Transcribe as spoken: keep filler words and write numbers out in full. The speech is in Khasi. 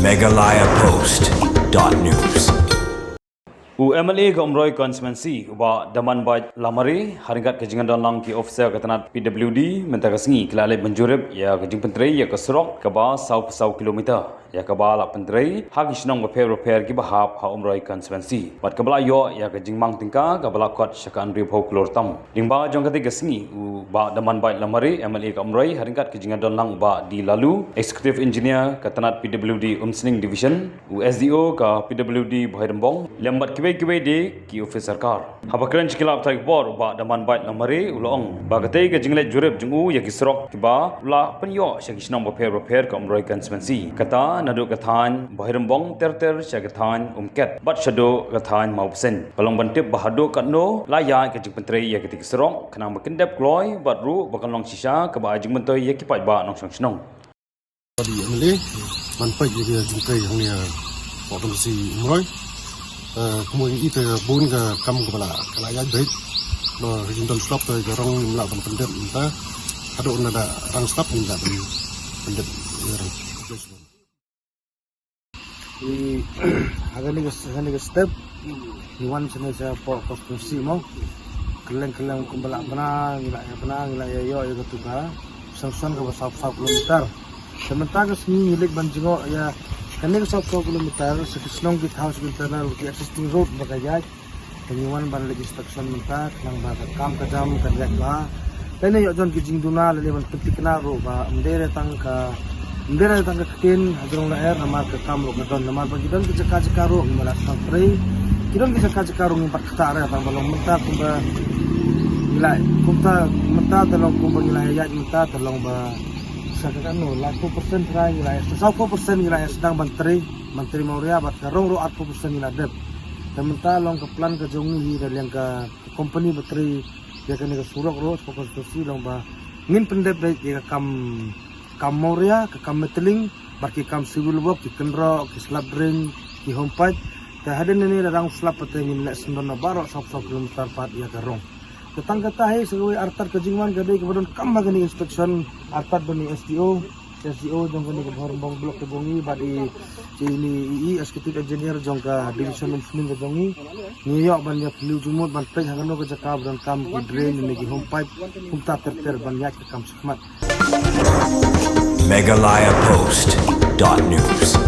Meghalaya Post dot news. U M L A ka Umroi Constituency, u Bah Damanbait Lamare, ha ryngkat ka jingdon lang ki officer ka tnat P W D, mynta ka sngi ki la leit ban jurip ïa ka jingpyntrei ïa ka surok kaba saw phew saw kilometer, ïa kaba la pyntrei ha ki shnong bapher bapher kiba hap ha Umroi Constituency, bad kaba la ïoh ïa ka jingmang tyngka kaba la kot sha ka hynriew phew klur tam. Lyngba jong katei ka sngi, u Bah Damanbait Lamare, M L A ka Umroi, ha ryngkat ka jingdon lang u Bah D Laloo, Executive Engineer ka tnat P W D Umsning Division, u S D O ka P W D Bhoirymbong, lem bad kiwei kiwei de ki office sorkar. Haba kren sha ki lad pathai khubor, u Bah Damanbait Lamare u la ong ba katei ka jingleit jurip jong u ïa ki surok kiba u la pynïoh sha ki shnong bapher bapher ka Umroi Constituency, kata naduh ka thaiñ Bhoirymbong ter ter sha ka thaiñ Umket bad shaduh ka thaiñ Mawbseiñ. Ka long ban tip ba haduh katno la ïaid ka jingpyntrei ïa katei ka surok, khnang ba kan dep kloi bad ruh ba kan long shisha kaba ai jingmyntoi ïa ki paidbah nongshong shnong. Ka dei M L A ban peit ïa ka jingtrei hangne ha constituency Umroi. Eh, kumno ïa ite bun ka kam kaba la, ka la ïaid beit. Ba ka jingdon surok te ka rong ym lah ban pyndep mynta. Haduh na da rang slap ym lah ban pyndep ïa rong. Ngi ha kane ka, ha kane ka step ngi wan shane shapoh constituency mo. Kylleng kylleng kumba lah bna ngi la ïa bna, ngi la ïa ïoh ïa katu ka sanction kaba saw saw kilometer. Te mynta ka sngi ngi leit ban jngoh ïa kane ka saw saw kilometer sha ki shnong, ki thaw, sha ki internal, ki existing road ba ka ïaid. Te ngi wan ban leit inspection mynta khnang ba ka kam ka jam kan ïaid bha. Te ngi ïoh jon ki jingduna lane ban pynthikna ruh ba ym dei re tang ka, ym dei re tang ka ktien hajrong lyer, namar ka kam ruh ka don, namar ba ki don ki jaka jaka ruh ngi la sdang trei. Ki don ki jaka jaka ruh ngi pat ktah re, tang ba long mynta kumba ngi la, kumta mynta te long kumba ngi la ïaid mynta te long ba sa ka kano, laiphew percent trai ngi la, saw phew percent ngi la sdang ban trei, ban trei mawria, bad ka rong ruh arphew percent ngi la dep. Te mynta long ka plan ka jong ngi hi da liang ka company ba trei ïa kane ka surok ruh, sha ka constituency long ba ngin pyndep beit ïa ka kam, kam mawria, ka kam metling, bad ki kam civil work, ki kynroh, ki slab drain, ki home pipe. Te hadien nane da dang slap pat te ngin leh syndon na baroh saw saw kilometer pat ïa ka rong. Te tang kata hi sa kawei artat ka jingwan ka dei kaba donkam ha kane inspection, artat ban i S D O, S D O jong kane ka Bhoirymbong block ka jong ngi, bad i, i ni i, i executive engineer jong ka division Umsning ka jong ngi. Ngi ïoh ban ïa pynlong jingmut ban peit ha kano ka jaka ba donkam ki drain ne ki home pipe, kumta ter ter ban ïaid ka kam shakhmat. Meghalaya Post dot news.